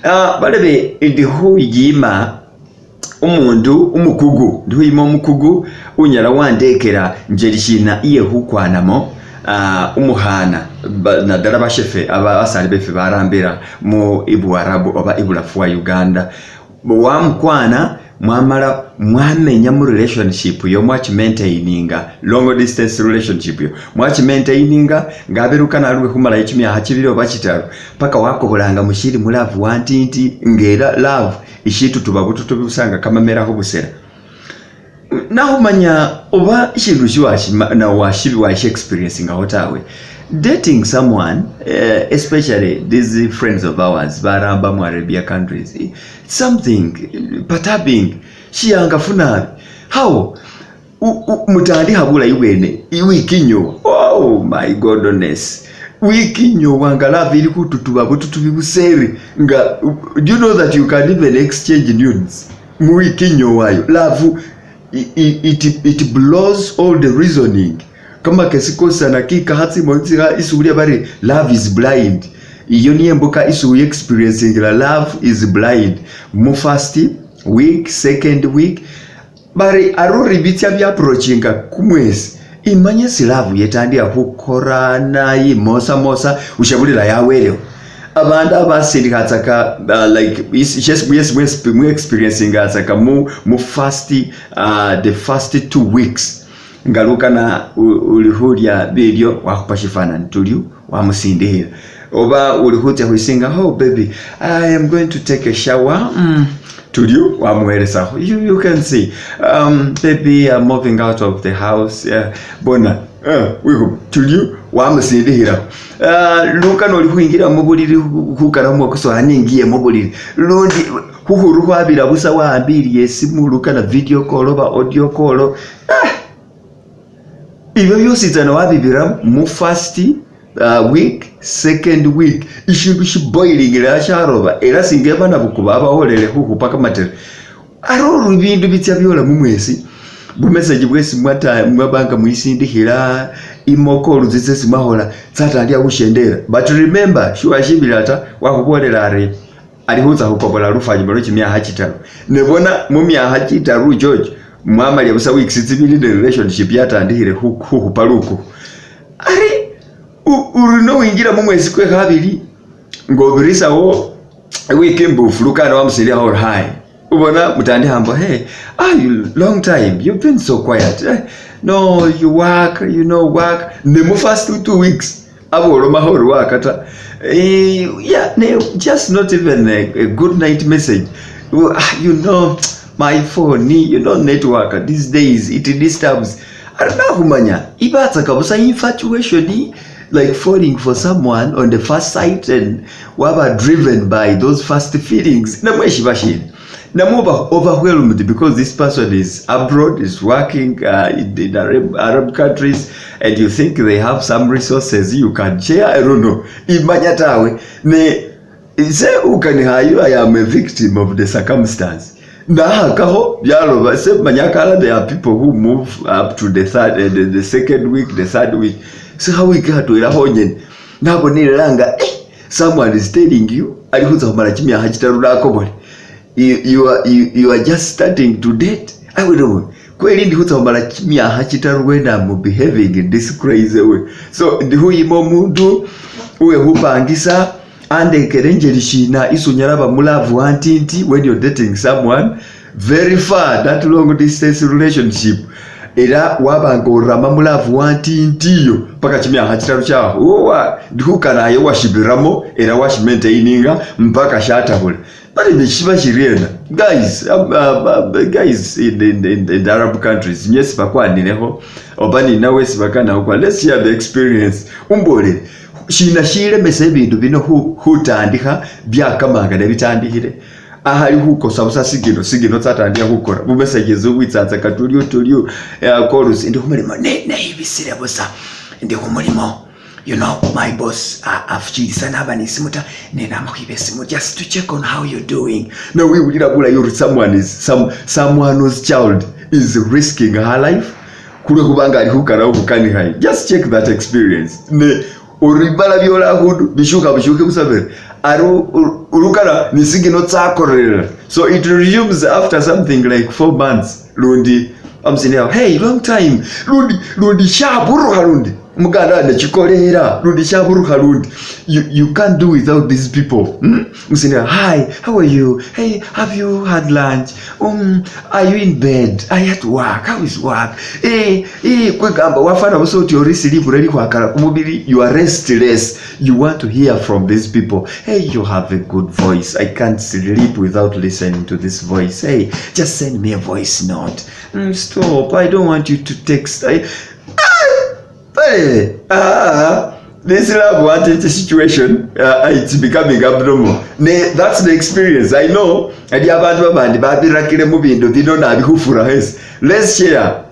Balebe ndi khuyima umundu umukugu, ndi khuyima umukugu unyala wandekela njeli shina iye khukwanamo umukhana nadala bashefe basani befe barambila mu ibuwarabu oba ibulafu wa Uganda. Wamukwana mwamala mwamenya mu relationship iyo mwachimaintaininga long distance relationship iyo mwachimaintaininga nga aberuka naluwe khumalayo chimyakha chibili oba chitaru paka wakobolanga mushili mu love wantinti nga era love ishitutuba bututubi busa nga kamamela khubusela. Nakhumanya oba shindu shi washi experiencingakho tawe. Dating someone, especially these friends of ours baramba mu Arabia countries, it's something perturbing, shiyangafu nabi. How mutandikha bulayi bwene iwiki inyowa, oh my goodness, wiki inyowa nga love ili khututuba bututubi buseri nga do you know that you can even exchange nudes mu wiki inyowayo? Love it blows all the reasoning, kamakesi kosana kikakha tsimoni tsikha isi bari love is blind. Iyo niyo embuka isi experiencing love is blind mu first week, second week, bari arori bitsa bya-approachinga kumwesi imanye si love yetandikha khukorana yimosamosa ushabulila yawelewo. Abandu abasindikhatsaka like yes, mu experiencing mu first the first 2 weeks nga lukana uli khulya bilyo wakhupa shifanani tulyu wamusindikhila oba uli khutsa khwisinga, "Oh baby, I am going to take a shower," tulyu wamuwelesakho. You can see, "Baby, I'm moving out of the house," bona wikhupa tulyu wamusindikhilakho. Lukano oli khwinjila mubulili khukana mwokoso aningiye mubulili lundi khukhuru khwabila busa wa'ambiliye esimu lukana video call oba audio call. Ibyo byositsana wabibira mu first week, second week, ishindu shiboilingila sharoba era singa banabuku babawolele khukhupa kamatere aro ibindu bitsa byola mumwesi bu message bwesi mwabanga mwisindikhila imo call tsitsesi mwakhola tsatandikha khushendela. But remember, shiwashibila ta wakhubolela ari ali khutsa khukobola lufanyuma lwe chimyakha chitaru nebona mumyakha chitaru chocho mwamalya busa weeks tsibili ne relationship yatandikhile khukhupa luku ari uri nowinjila mumwesi kwe khabili ngobirisawo wiki imbufu lukana wamusindikhakho uri hi ubona mutandikha mbo hey, ah, you, long time you've been so quiet. Eh, no, you work, you know, work ne mu first 2 weeks abolomakho uri wakata. Eh, yeah, ne just not even a good night message. Well, ah, you know my phone, you know, network these days, it disturbs. Arinakhumanya ibatsaka busa infatuation, like falling for someone on the first sight and waba driven by those first feelings namwe shiba shina namuba overwhelmed because this person is abroad, is working in Arab countries, and you think they have some resources you can share. I don't know, imanya tawe ne se ukanihayo. I am a victim of the circumstance nahakaho byaloba se manyakala. There are people who move up to the third, the second week, the third week, sikha wiki hatwela honyene nabonelelanga eh, someone is telling you ali khutsa khumala chimyakha chitaru nakobole. You are just starting to date. I will know kweli ndi khutsa khumala chimyakha chitaru when I'm behaving in this crazy way. So ndi khuyima omundu uwe khupangisa andekele njeli shina isunyala ba mu love wantinti when you're dating someone very far, that long distance relationship, era wabanga orama mu love wantintiyo paka chimyakha chitaru chawo owa ndikhukanayo washibiramo era washimaintaininga mpaka shatabula. But neshiba shiriena guys, guys in the Arab countries nye sibakwanilekho oba ninawe sibakanakho kwa let's share the experience umbolele shina shilemesa ebindu bino khutandikha byakamanga nebitandikhile ahali khukosa busa signal signal tsatandikha khukora bu messages bwitsatsaka tulyo tulyo calls ndi khumulimo neyibisile busa ndi khumulimo. You know my boss afuchilisa naba nisimu ta nenama khwiba esimu just to check on how you're doing. No wiwulila bulayi uri someone is some someone's child is risking her life khulwe khubanga ali khukana khukanikhayo. Just check that experience ne oribala byola akhundu bishukha bushukhi busabere. Ari ulukana ni signal tsakorera. So it resumes after something like 4 months. Lundi amusindira, "Hey, long time." Lundi lundi shaburukha, lundi muganda nechikolera, lundi shaburukha, lundi you can't do without these people? Musindira, "Hi, how are you? Hey, have you had lunch? Are you in bed? Are you at work? How is work?" Kwegamba wafana busa oti ori silivu reli khwakala kumubili. You are restless, you want to hear from these people. "Hey, you have a good voice. I can't sleep without listening to this voice. Hey, just send me a voice note." Stop, I don't want you to text." Hey, ah, this love wanted situation, it's becoming abnormal. Ne, that's the experience. I know adi abantu babandi babirakile mu bindu bino nabikhufura hesi. Let's share.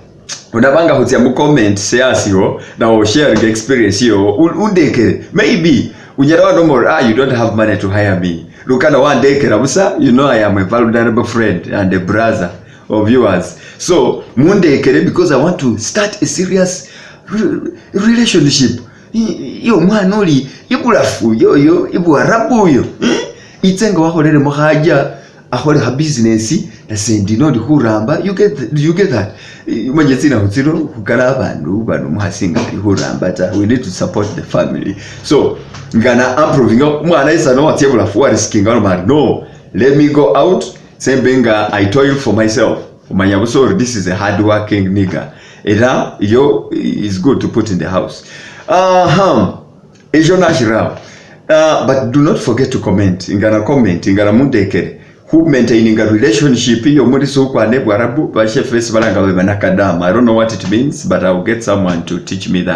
Unabanga khutsia mu comment seasiwo nawo sharing experience iyo undekere. Maybe unyala wanomora, ah, you don't have money to hire me, lukana wandekera busa. You know I am a vulnerable friend and a brother of yours, so mundekere because I want to start a serious relationship. Iyo mwana uli ibulafu yoyo ibuharabu uyo, Itse nga wakholele mukhaja akhole kha business nase ndi nondi khuramba. You get that? Umanye tsinakhu tsino khukala abandu bano mukhasi nga ali khuramba ta. We need to support the family. So ngana improving umwana isano watsia bulafu wariskinga nomari, "No, let me go out sembe nga I toil for myself." Umanya busa ori this is a hard working nigger, era iyo is good to put in the house. Ejo nashirawo. But do not forget to comment. Ingana comment, ingana mundekere who maintaining a relationship iyo muri sukwane bwarabu bashefesi balanga be banakadama. I don't know what it means, but I'll get someone to teach me that.